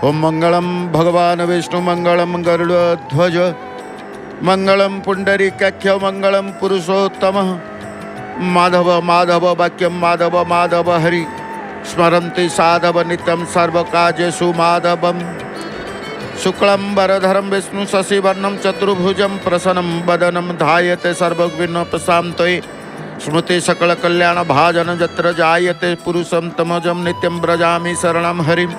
ओम मंगलम भगवान विष्णु मंगलम गरुड़ध्वज मंगलम पुंडरीकाक्ष मंगलम पुरुषोत्तम माधव माधव वाक्यम माधव माधव हरि स्मरन्ति साधव नित्यं सर्वकार्येषु माधवम्। शुक्लं वरधरं विष्णु शशिवर्णं चतुर्भुजं प्रसन्नं वदनं ध्यायते सर्वविघ्नोपशान्तये। स्मृति सकल कल्याण भाजन यत्र जायते पुरुषं तमजं नित्यं व्रजामि शरणं हरिं।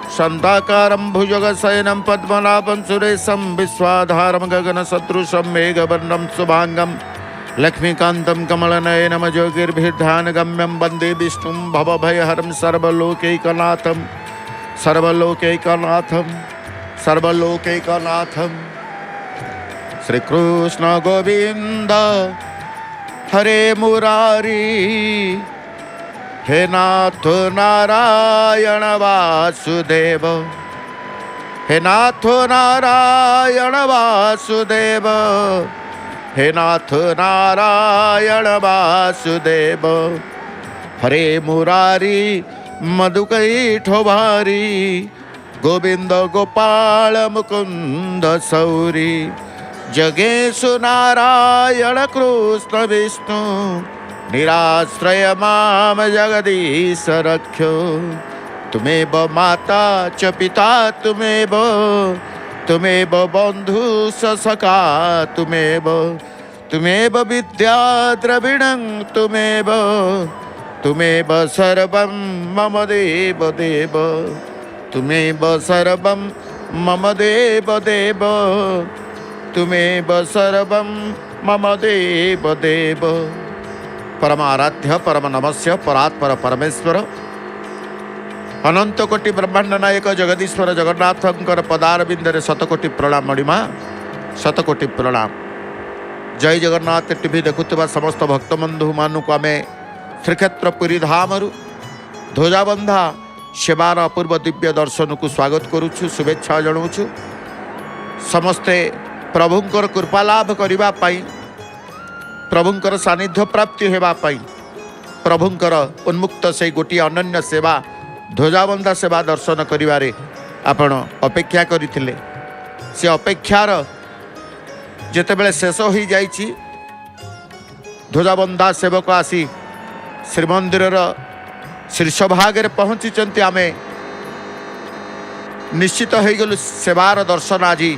शान्ताकारं भुजगशयनं पद्मनाभं सुरेशं विश्वाधारं गगनसदृशं मेघवर्णं शुभाङ्गं लक्ष्मीकान्तं कमलनयनं ज्योतिर्भिर्ध्यानगम्यं वन्दे विष्णुं भवभयहरं सर्वलोकैकनाथं सर्वलोकैकनाथं सर्वलोकैकनाथं। श्रीकृष्ण गोविन्द हरे मुरारी हे नाथ नारायण वासुदेव हे नाथ नारायण वासुदेव हे नाथ नारायण वासुदेव। हरे मुरारी मधुकैटभारी गोविंद गोपाल मुकुंद सौरी जगेशु नारायण कृष्ण विष्णु निराश्रय माम जगदीश रक्षो। त्वमेव माता च पिता त्वमेव त्वमेव बन्धु सखा त्वमेव त्वमेव विद्या द्रविणं त्वमेव त्वमेव सर्वं मम देव देव त्वमेव सर्वं मम देव देव त्वमेव सर्वं मम देव देव। परम आराध्य परम नमस्य परात्पर परमेश्वर अनंत कोटि ब्रह्मांड नायक जगदीश्वर जगन्नाथଙ୍କର ପଦାରବିନ୍ଦରେ ଶତକୋଟି ପ୍ରଣାମ ମଣିମା, ଶତକୋଟି ପ୍ରଣାମ। ଜୟ ଜଗନ୍ନାଥ ଟିଭି ଦେଖୁଥିବା ସମସ୍ତ ଭକ୍ତବନ୍ଧୁମାନଙ୍କୁ ଆମେ ଶ୍ରୀକ୍ଷେତ୍ର ପୁରୀ ଧାମରୁ ଧ୍ୱଜାବନ୍ଧା ସେବାର ଅପୂର୍ବ ଦିବ୍ୟ ଦର୍ଶନକୁ ସ୍ୱାଗତ କରୁଛୁ, ଶୁଭେଚ୍ଛା ଜଣାଉଛୁ। ସମସ୍ତେ ପ୍ରଭୁଙ୍କର କୃପା ଲାଭ କରିବା ପାଇଁ, ପ୍ରଭୁଙ୍କର ସାନ୍ନିଧ୍ୟ ପ୍ରାପ୍ତି ହେବା ପାଇଁ ପ୍ରଭୁଙ୍କର ଉନ୍ମୁକ୍ତ ସେଇ ଗୋଟିଏ ଅନନ୍ୟ ସେବା ଧ୍ୱଜାବନ୍ଧା ସେବା ଦର୍ଶନ କରିବାରେ ଆପଣ ଅପେକ୍ଷା କରିଥିଲେ। ସେ ଅପେକ୍ଷାର ଯେତେବେଳେ ଶେଷ ହୋଇଯାଇଛି, ଧ୍ୱଜାବନ୍ଧା ସେବକ ଆସି ଶ୍ରୀମନ୍ଦିରର ଶୀର୍ଷ ଭାଗରେ ପହଞ୍ଚିଛନ୍ତି। ଆମେ ନିଶ୍ଚିତ ହୋଇଗଲୁ ସେବାର ଦର୍ଶନ ଆଜି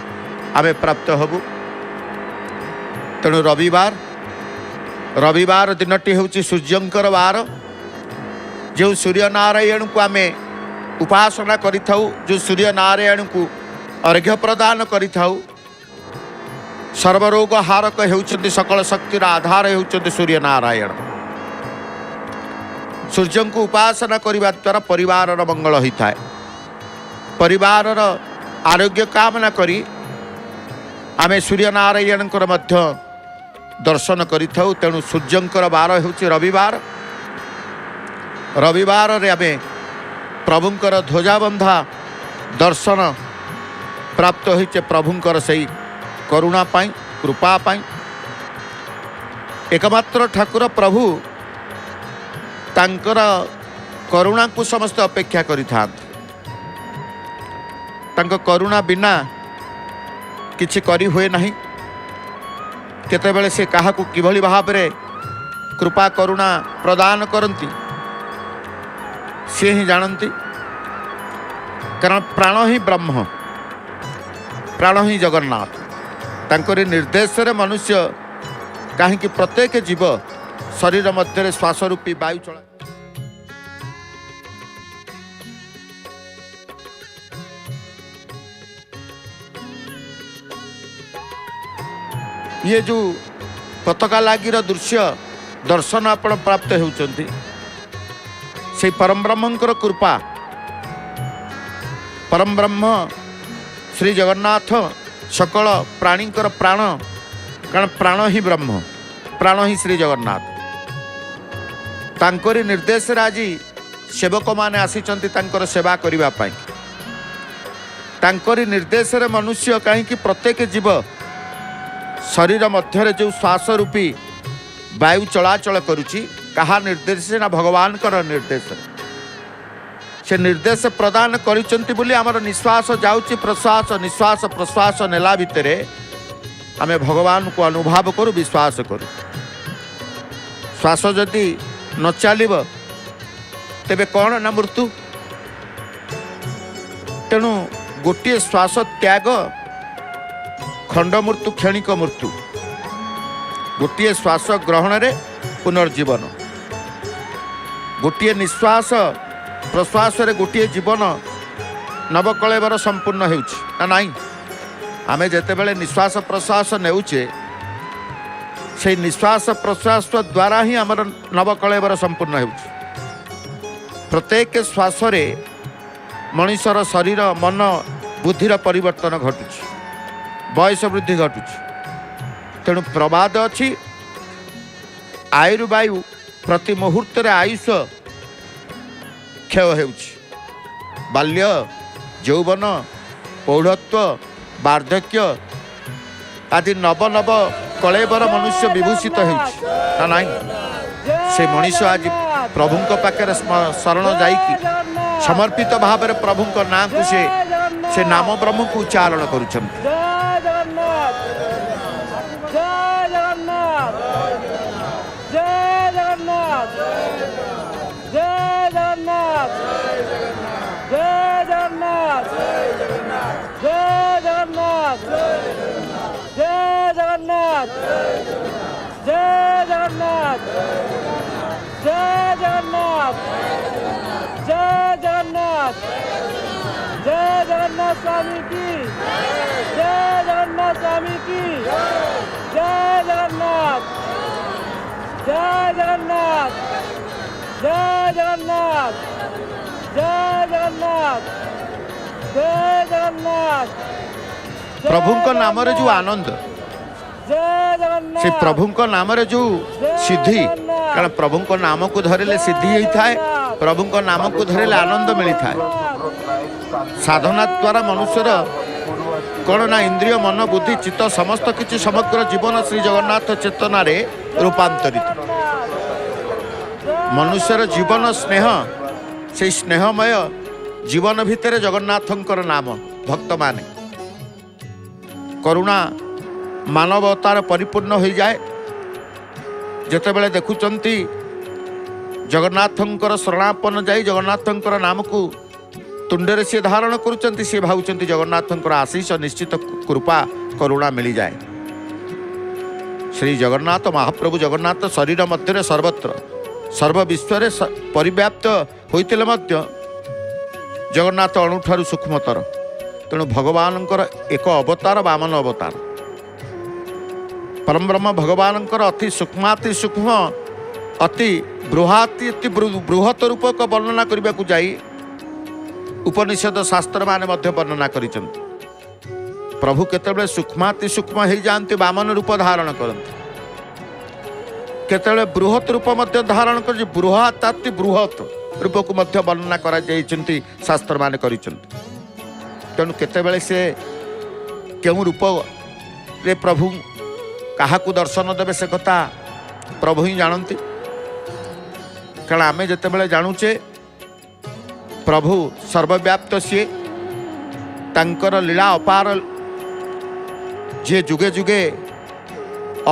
ଆମେ ପ୍ରାପ୍ତ ହେବୁ। ତେଣୁ ରବିବାର ଦିନଟି ହେଉଛି ସୂର୍ଯ୍ୟଙ୍କର ବାର। ଯେଉଁ ସୂର୍ଯ୍ୟନାରାୟଣଙ୍କୁ ଆମେ ଉପାସନା କରିଥାଉ, ଯେଉଁ ସୂର୍ଯ୍ୟନାରାୟଣଙ୍କୁ ଅର୍ଘ୍ୟ ପ୍ରଦାନ କରିଥାଉ, ସର୍ବରୋଗ ହାରକ ହେଉଛନ୍ତି, ସକଳ ଶକ୍ତିର ଆଧାର ହେଉଛନ୍ତି ସୂର୍ଯ୍ୟନାରାୟଣ। ସୂର୍ଯ୍ୟଙ୍କୁ ଉପାସନା କରିବା ଦ୍ୱାରା ପରିବାରର ମଙ୍ଗଳ ହୋଇଥାଏ। ପରିବାରର ଆରୋଗ୍ୟ କାମନା କରି ଆମେ ସୂର୍ଯ୍ୟନାରାୟଣଙ୍କର ମଧ୍ୟ ଦର୍ଶନ କରିଥାଉ। ତେଣୁ ସୂର୍ଯ୍ୟଙ୍କର ବାର ହେଉଛି ରବିବାର। ରବିବାରରେ ଆମେ ପ୍ରଭୁଙ୍କର ଧ୍ୱଜାବନ୍ଧା ଦର୍ଶନ ପ୍ରାପ୍ତ ହୋଇଛେ ପ୍ରଭୁଙ୍କର ସେଇ କରୁଣା ପାଇଁ, କୃପା ପାଇଁ। ଏକମାତ୍ର ଠାକୁର ପ୍ରଭୁ ତାଙ୍କର କରୁଣାକୁ ସମସ୍ତେ ଅପେକ୍ଷା କରିଥାନ୍ତି। ତାଙ୍କ କରୁଣା ବିନା କିଛି କରିହୁଏ ନାହିଁ। କେତେବେଳେ ସେ କାହାକୁ କିଭଳି ଭାବରେ କୃପା କରୁଣା ପ୍ରଦାନ କରନ୍ତି ସିଏ ହିଁ ଜାଣନ୍ତି। କାରଣ ପ୍ରାଣ ହିଁ ବ୍ରହ୍ମ, ପ୍ରାଣ ହିଁ ଜଗନ୍ନାଥ। ତାଙ୍କରି ନିର୍ଦ୍ଦେଶରେ ମନୁଷ୍ୟ କାହିଁକି ପ୍ରତ୍ୟେକ ଜୀବ ଶରୀର ମଧ୍ୟରେ ଶ୍ୱାସ ରୂପୀ ବାୟୁ ଚଳା ଇଏ ଯେଉଁ ପତାକା ଲାଗିର ଦୃଶ୍ୟ ଦର୍ଶନ ଆପଣ ପ୍ରାପ୍ତ ହେଉଛନ୍ତି, ସେଇ ପରମବ୍ରହ୍ମଙ୍କର କୃପା। ପରମବ୍ରହ୍ମ ଶ୍ରୀ ଜଗନ୍ନାଥ ସକଳ ପ୍ରାଣୀଙ୍କର ପ୍ରାଣ, କାରଣ ପ୍ରାଣ ହିଁ ବ୍ରହ୍ମ, ପ୍ରାଣ ହିଁ ଶ୍ରୀ ଜଗନ୍ନାଥ। ତାଙ୍କରି ନିର୍ଦ୍ଦେଶରେ ଆଜି ସେବକମାନେ ଆସିଛନ୍ତି ତାଙ୍କର ସେବା କରିବା ପାଇଁ। ତାଙ୍କରି ନିର୍ଦ୍ଦେଶରେ ମନୁଷ୍ୟ କାହିଁକି ପ୍ରତ୍ୟେକ ଜୀବ ଶରୀର ମଧ୍ୟରେ ଯେଉଁ ଶ୍ୱାସ ରୂପୀ ବାୟୁ ଚଳାଚଳ କରୁଛି, କାହା ନିର୍ଦ୍ଦେଶରେ ନା ଭଗବାନଙ୍କର ନିର୍ଦ୍ଦେଶରେ। ସେ ନିର୍ଦ୍ଦେଶ ପ୍ରଦାନ କରିଛନ୍ତି ବୋଲି ଆମର ନିଶ୍ୱାସ ଯାଉଛି, ପ୍ରଶ୍ୱାସ, ନିଶ୍ୱାସ ପ୍ରଶ୍ୱାସ ନେଲା ଭିତରେ ଆମେ ଭଗବାନଙ୍କୁ ଅନୁଭବ କରୁ, ବିଶ୍ୱାସ କରୁ। ଶ୍ୱାସ ଯଦି ନ ଚାଲିବ ତେବେ କ'ଣ ନା ମୃତ୍ୟୁ। ତେଣୁ ଗୋଟିଏ ଶ୍ୱାସ ତ୍ୟାଗ ଖଣ୍ଡ ମୃତ୍ୟୁ, କ୍ଷଣିକ ମୃତ୍ୟୁ। ଗୋଟିଏ ଶ୍ୱାସ ଗ୍ରହଣରେ ପୁନର୍ଜୀବନ, ଗୋଟିଏ ନିଶ୍ୱାସ ପ୍ରଶ୍ୱାସରେ ଗୋଟିଏ ଜୀବନ ନବକଳେବର ସମ୍ପୂର୍ଣ୍ଣ ହେଉଛି ନା ନାହିଁ? ଆମେ ଯେତେବେଳେ ନିଶ୍ୱାସ ପ୍ରଶ୍ୱାସ ନେଉଛେ, ସେଇ ନିଶ୍ୱାସ ପ୍ରଶ୍ୱାସ ଦ୍ୱାରା ହିଁ ଆମର ନବକଳେବର ସମ୍ପୂର୍ଣ୍ଣ ହେଉଛି। ପ୍ରତ୍ୟେକ ଶ୍ୱାସରେ ମଣିଷର ଶରୀର, ମନ, ବୁଦ୍ଧିର ପରିବର୍ତ୍ତନ ଘଟୁଛି, ବୟସ ବୃଦ୍ଧି ଘଟୁଛି। ତେଣୁ ପ୍ରବାଦ ଅଛି, ଆୟୁର୍ବାୟୁ ପ୍ରତି ମୁହୂର୍ତ୍ତରେ ଆୟୁଷ କ୍ଷୟ ହେଉଛି। ବାଲ୍ୟ, ଯୌବନ, ପୌଢ଼ତ୍ୱ, ବାର୍ଦ୍ଧକ୍ୟ ଆଦି ନବ ନବ କଳେବର ମନୁଷ୍ୟ ବିଭୂଷିତ ହେଉଛି ନା ନାହିଁ? ସେ ମଣିଷ ଆଜି ପ୍ରଭୁଙ୍କ ପାଖରେ ଶରଣ ଯାଇକି ସମର୍ପିତ ଭାବରେ ପ୍ରଭୁଙ୍କ ନାଁକୁ ସେ ନାମ ବ୍ରହ୍ମକୁ ଉଚ୍ଚାରଣ କରୁଛନ୍ତି। ଜୟ ଜଗନ୍ନାଥ, ଜୟ ଜଗନ୍ନାଥ, ଜୟ ଜଗନ୍ନାଥ, ଜୟ ଜଗନ୍ନାଥ, ଜୟ ଜଗନ୍ନାଥ, ଜୟ ଜଗନ୍ନାଥ, ଜୟ ଜଗନ୍ନାଥ, ଜୟ ଜଗନ୍ନାଥ, ଜୟ ଜଗନ୍ନାଥ, ଜୟ ଜଗନ୍ନାଥ, ଜୟ ଜଗନ୍ନାଥ ସ୍ୱାମୀ କି ଜୟ, ଜଗନ୍ନାଥ ସ୍ୱାମୀ କି ଜୟ, ଜଗନ୍ନାଥ, ଜୟ ଜଗନ୍ନାଥ, ଜୟ ଜଗନ୍ନାଥ, ଜୟ ଜଗନ୍ନାଥ, ଜୟ ଜଗନ୍ନାଥ। ପ୍ରଭୁଙ୍କ ନାମରେ ଯେଉଁ ଆନନ୍ଦ, ଜୟ ଜଗନ୍ନାଥ, ସେ ପ୍ରଭୁଙ୍କ ନାମରେ ଯେଉଁ ସିଦ୍ଧି, କାରଣ ପ୍ରଭୁଙ୍କ ନାମକୁ ଧରିଲେ ସିଦ୍ଧି ହେଇଥାଏ, ପ୍ରଭୁଙ୍କ ନାମକୁ ଧରିଲେ ଆନନ୍ଦ ମିଳିଥାଏ। ସାଧନା ଦ୍ୱାରା ମନୁଷ୍ୟର କ'ଣ ନା ଇନ୍ଦ୍ରିୟ, ମନ, ବୁଦ୍ଧି, ଚିତ୍ତ ସମସ୍ତ କିଛି ସମଗ୍ର ଜୀବନ ଶ୍ରୀ ଜଗନ୍ନାଥ ଚେତନାରେ ରୂପାନ୍ତରିତ। ମନୁଷ୍ୟର ଜୀବନ ସ୍ନେହ, ସେଇ ସ୍ନେହମୟ ଜୀବନ ଭିତରେ ଜଗନ୍ନାଥଙ୍କର ନାମ। ଭକ୍ତମାନେ କରୁଣା ମାନବତାର ପରିପୂର୍ଣ୍ଣ ହୋଇଯାଏ ଯେତେବେଳେ ଦେଖୁଛନ୍ତି ଜଗନ୍ନାଥଙ୍କର ଶରଣାପନ୍ନ ଯାଇ ଜଗନ୍ନାଥଙ୍କର ନାମକୁ ତୁଣ୍ଡରେ ସିଏ ଧାରଣ କରୁଛନ୍ତି। ସିଏ ଭାବୁଛନ୍ତି ଜଗନ୍ନାଥଙ୍କର ଆଶିଷ ନିଶ୍ଚିତ କୃପା କରୁଣା ମିଳିଯାଏ। ଶ୍ରୀ ଜଗନ୍ନାଥ ମହାପ୍ରଭୁ ଜଗନ୍ନାଥ ଶରୀର ମଧ୍ୟରେ ସର୍ବତ୍ର ସର୍ବବିଶ୍ୱରେ ପରିବ୍ୟାପ୍ତ ହୋଇଥିଲେ ମଧ୍ୟ ଜଗନ୍ନାଥ ଅଣୁଠାରୁ ସୂକ୍ଷ୍ମତର। ତେଣୁ ଭଗବାନଙ୍କର ଏକ ଅବତାର ବାମନ ଅବତାର। ପରମବ୍ରହ୍ମ ଭଗବାନଙ୍କର ଅତି ସୂକ୍ଷ୍ମାତି ସୂକ୍ଷ୍ମ, ଅତି ବୃହାତି ଅତି ବୃହତ ରୂପକ ବର୍ଣ୍ଣନା କରିବାକୁ ଯାଇ ଉପନିଷଦ ଶାସ୍ତ୍ରମାନେ ମଧ୍ୟ ବର୍ଣ୍ଣନା କରିଛନ୍ତି। ପ୍ରଭୁ କେତେବେଳେ ସୂକ୍ଷ୍ମାତି ସୂକ୍ଷ୍ମ ହେଇଯାଆନ୍ତି, ବାମନ ରୂପ ଧାରଣ କରନ୍ତି, କେତେବେଳେ ବୃହତ ରୂପ ମଧ୍ୟ ଧାରଣ କରନ୍ତି, ବୃହତାତି ବୃହତ ରୂପକୁ ମଧ୍ୟ ବର୍ଣ୍ଣନା କରାଯାଇଛନ୍ତି, ଶାସ୍ତ୍ରମାନେ କରିଛନ୍ତି। ତେଣୁ କେତେବେଳେ ସେ କେଉଁ ରୂପରେ ପ୍ରଭୁ କାହାକୁ ଦର୍ଶନ ଦେବେ ସେ କଥା ପ୍ରଭୁ ହିଁ ଜାଣନ୍ତି। କାରଣ ଆମେ ଯେତେବେଳେ ଜାଣୁଛେ ପ୍ରଭୁ ସର୍ବବ୍ୟାପ୍ତ, ସିଏ ତାଙ୍କର ଲୀଳା ଅପାର, ଯିଏ ଯୁଗେ ଯୁଗେ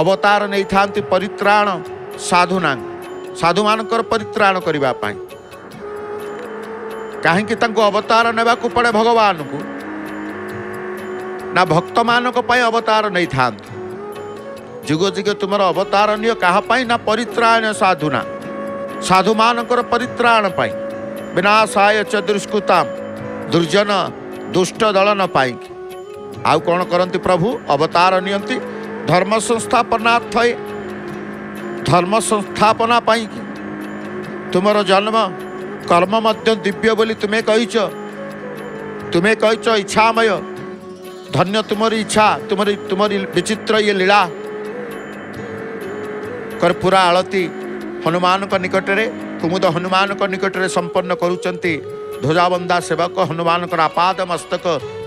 ଅବତାର ନେଇଥାନ୍ତି ପରିତ୍ରାଣ ସାଧୁନା, ସାଧୁମାନଙ୍କର ପରିତ୍ରାଣ କରିବା ପାଇଁ। କାହିଁକି ତାଙ୍କୁ ଅବତାର ନେବାକୁ ପଡ଼େ ଭଗବାନଙ୍କୁ? ନା ଭକ୍ତମାନଙ୍କ ପାଇଁ ଅବତାର ନେଇଥାନ୍ତି। ଯୁଗ ଯୁଗେ ତୁମର ଅବତାର ନିଅ କାହା ପାଇଁ? ନା ପରିତ୍ରାଣ ସାଧୁନା, ସାଧୁମାନଙ୍କର ପରିତ୍ରାଣ ପାଇଁ। ବିନାଶାୟ ଚ ଦୁଷ୍କୃତାମ, ଦୁର୍ଜନ ଦୁଷ୍ଟ ଦଳନ ପାଇଁକି। ଆଉ କ'ଣ କରନ୍ତି ପ୍ରଭୁ? ଅବତାର ନିଅନ୍ତି ଧର୍ମ ସଂସ୍ଥାପନାର୍ଥେ, ଧର୍ମ ସଂସ୍ଥାପନା ପାଇଁକି। ତୁମର ଜନ୍ମ କର୍ମ ମଧ୍ୟ ଦିବ୍ୟ ବୋଲି ତୁମେ କହିଛ। ତୁମେ କହିଛ ଇଚ୍ଛାମୟ, ଧନ୍ୟ ତୁମର ଇଚ୍ଛା, ତୁମରି ବିଚିତ୍ର ଇଏ ଲୀଳା। କର୍ପୂରା ଆଳତି ହନୁମାନଙ୍କ ନିକଟରେ, କୁମୁଦ ହନୁମାନଙ୍କ ନିକଟରେ ସମ୍ପନ୍ନ କରୁଛନ୍ତି ଧ୍ୱଜାବନ୍ଧା ସେବକ। ହନୁମାନଙ୍କର ଆପାଦ ମସ୍ତକ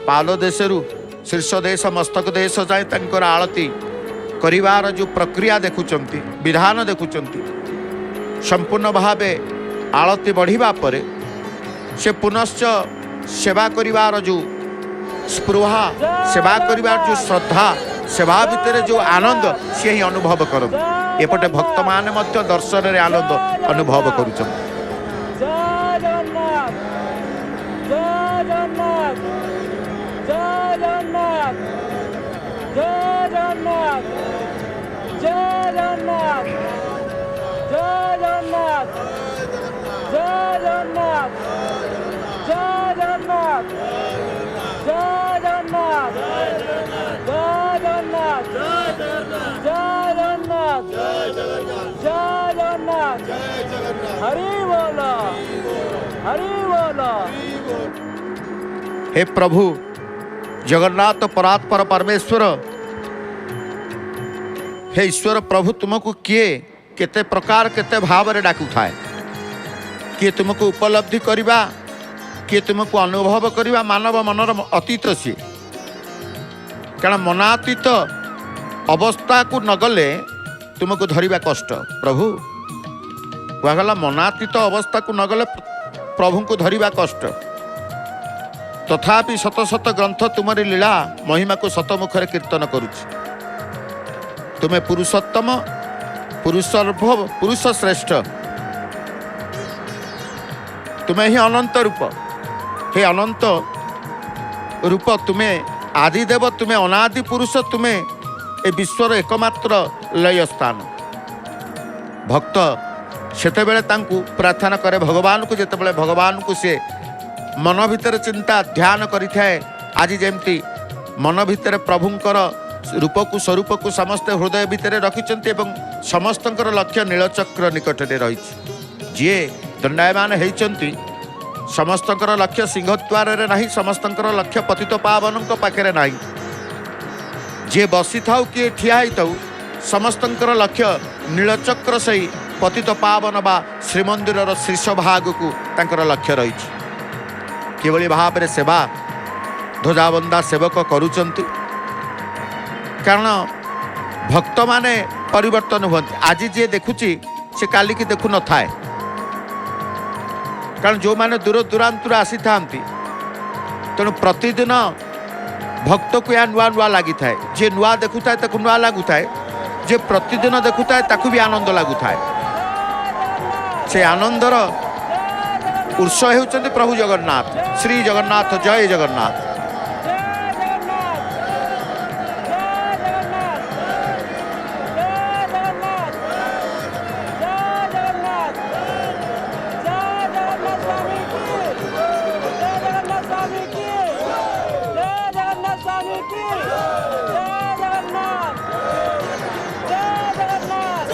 ପାଦ ଦେଶରୁ ଶୀର୍ଷ ଦେଶ ମସ୍ତକ ଦେଶ ଯାଏଁ ତାଙ୍କର ଆଳତି କରିବାର ଯେଉଁ ପ୍ରକ୍ରିୟା ଦେଖୁଛନ୍ତି, ବିଧାନ ଦେଖୁଛନ୍ତି, ସମ୍ପୂର୍ଣ୍ଣ ଭାବେ ଆଳତି ବଢ଼ିବା ପରେ ସେ ପୁନଶ୍ଚ ସେବା କରିବାର ଯେଉଁ ସ୍ପୃହା, ସେବା କରିବାର ଯେଉଁ ଶ୍ରଦ୍ଧା, ସେବା ଭିତରେ ଯେଉଁ ଆନନ୍ଦ ସିଏ ହିଁ ଅନୁଭବ କରନ୍ତି। ଏପଟେ ଭକ୍ତମାନେ ମଧ୍ୟ ଦର୍ଶନରେ ଆନନ୍ଦ ଅନୁଭବ କରୁଛନ୍ତି। ଜୟ ଜଗନ୍ନାଥ, ଜୟ ଜଗନ୍ନାଥ, ଜୟ ଜଗନ୍ନାଥ, ଜୟ ଜଗନ୍ନାଥ, ଜୟ ଜଗନ୍ନାଥ, ଜୟ ଜଗନ୍ନାଥ, ଜୟ ଜଗନ୍ନାଥ, ଜୟ ଜଗନ୍ନାଥ, ଜୟ ଜଗନ୍ନାଥ, ଜୟ ଜଗନ୍ନାଥ, ଜୟ ଜଗନ୍ନାଥ, ଜୟ ଜଗନ୍ନାଥ। ହରି ବୋଲ, ହରି ବୋଲ। ହେ ପ୍ରଭୁ ଜଗନ୍ନାଥ ପରାତ୍ପର ପରମେଶ୍ୱର, ହେ ଈଶ୍ୱର ପ୍ରଭୁ, ତୁମକୁ କିଏ କେତେ ପ୍ରକାର କେତେ ଭାବରେ ଡାକୁଥାଏ। କିଏ ତୁମକୁ ଉପଲବ୍ଧି କରିବା, କିଏ ତୁମକୁ ଅନୁଭବ କରିବା ମାନବ ମନର ଅତୀତ ସିଏ। କାରଣ ମନାତୀତ ଅବସ୍ଥାକୁ ନଗଲେ ତୁମକୁ ଧରିବା କଷ୍ଟ। ପ୍ରଭୁ କୁହାଗଲା ମନାତୀତ ଅବସ୍ଥାକୁ ନଗଲେ ପ୍ରଭୁଙ୍କୁ ଧରିବା କଷ୍ଟ। ତଥାପି ଶତ ଶତ ଗ୍ରନ୍ଥ ତୁମରି ଲୀଳା ମହିମାକୁ ଶତମୁଖରେ କୀର୍ତ୍ତନ କରୁଛି। ତୁମେ ପୁରୁଷୋତ୍ତମ, ପୁରୁଷର୍ଭ, ପୁରୁଷ ଶ୍ରେଷ୍ଠ, ତୁମେ ହିଁ ଅନନ୍ତ ରୂପ। ହେ ଅନନ୍ତ ରୂପ, ତୁମେ ଆଦିଦେବ, ତୁମେ ଅନାଦି ପୁରୁଷ, ତୁମେ ଏ ବିଶ୍ୱର ଏକମାତ୍ର ଲୟ ସ୍ଥାନ। ଭକ୍ତ ସେତେବେଳେ ତାଙ୍କୁ ପ୍ରାର୍ଥନା କରେ ଭଗବାନଙ୍କୁ। ଯେତେବେଳେ ଭଗବାନଙ୍କୁ ସେ ମନ ଭିତରେ ଚିନ୍ତା ଧ୍ୟାନ କରିଥାଏ, ଆଜି ଯେମିତି ମନ ଭିତରେ ପ୍ରଭୁଙ୍କର ରୂପକୁ ସ୍ୱରୂପକୁ ସମସ୍ତେ ହୃଦୟ ଭିତରେ ରଖିଛନ୍ତି ଏବଂ ସମସ୍ତଙ୍କର ଲକ୍ଷ୍ୟ ନୀଳଚକ୍ର ନିକଟରେ ରହିଛି। ଯିଏ ଦଣ୍ଡାୟମାନ ହେଇଛନ୍ତି ସମସ୍ତଙ୍କର ଲକ୍ଷ୍ୟ ସିଂହଦ୍ୱାରରେ ନାହିଁ, ସମସ୍ତଙ୍କର ଲକ୍ଷ୍ୟ ପତିତ ପାବନଙ୍କ ପାଖରେ ନାହିଁ। ଯିଏ ବସିଥାଉ କିଏ ଠିଆ ହେଇଥାଉ, ସମସ୍ତଙ୍କର ଲକ୍ଷ୍ୟ ନୀଳଚକ୍ର ସେଇ ପତିତ ପାବନ ବା ଶ୍ରୀମନ୍ଦିରର ଶୀର୍ଷ ଭାଗକୁ ତାଙ୍କର ଲକ୍ଷ୍ୟ ରହିଛି। କିଭଳି ଭାବରେ ସେବା ଧ୍ୱଜାବନ୍ଦା ସେବକ କରୁଛନ୍ତି, କାରଣ ଭକ୍ତମାନେ ପରିବର୍ତ୍ତନ ହୁଅନ୍ତି। ଆଜି ଯିଏ ଦେଖୁଛି ସେ କାଲିକି ଦେଖୁନଥାଏ, କାରଣ ଯେଉଁମାନେ ଦୂର ଦୂରାନ୍ତରୁ ଆସିଥାନ୍ତି। ତେଣୁ ପ୍ରତିଦିନ ଭକ୍ତକୁ ଏହା ନୂଆ ନୂଆ ଲାଗିଥାଏ। ଯିଏ ନୂଆ ଦେଖୁଥାଏ ତାକୁ ନୂଆ ଲାଗୁଥାଏ, ଯିଏ ପ୍ରତିଦିନ ଦେଖୁଥାଏ ତାକୁ ବି ଆନନ୍ଦ ଲାଗୁଥାଏ। ସେ ଆନନ୍ଦର ଉତ୍ସ ହେଉଛନ୍ତି ପ୍ରଭୁ ଜଗନ୍ନାଥ। ଶ୍ରୀ ଜଗନ୍ନାଥ, ଜୟ ଜଗନ୍ନାଥ। ଜୟ ଜଗନ୍ନାଥ, ଜୟ ଜଗନ୍ନାଥ, ଜୟ ଜଗନ୍ନାଥ, ଜୟ ଜଗନ୍ନାଥ, ଜୟ ଜଗନ୍ନାଥ ସ୍ୱାମୀ କି ଜୟ, ଜଗନ୍ନାଥ ସ୍ୱାମୀ କି ଜୟ, ଜଗନ୍ନାଥ ସ୍ୱାମୀ କି ଜୟ, ଜଗନ୍ନାଥ, ଜୟ ଜଗନ୍ନାଥ,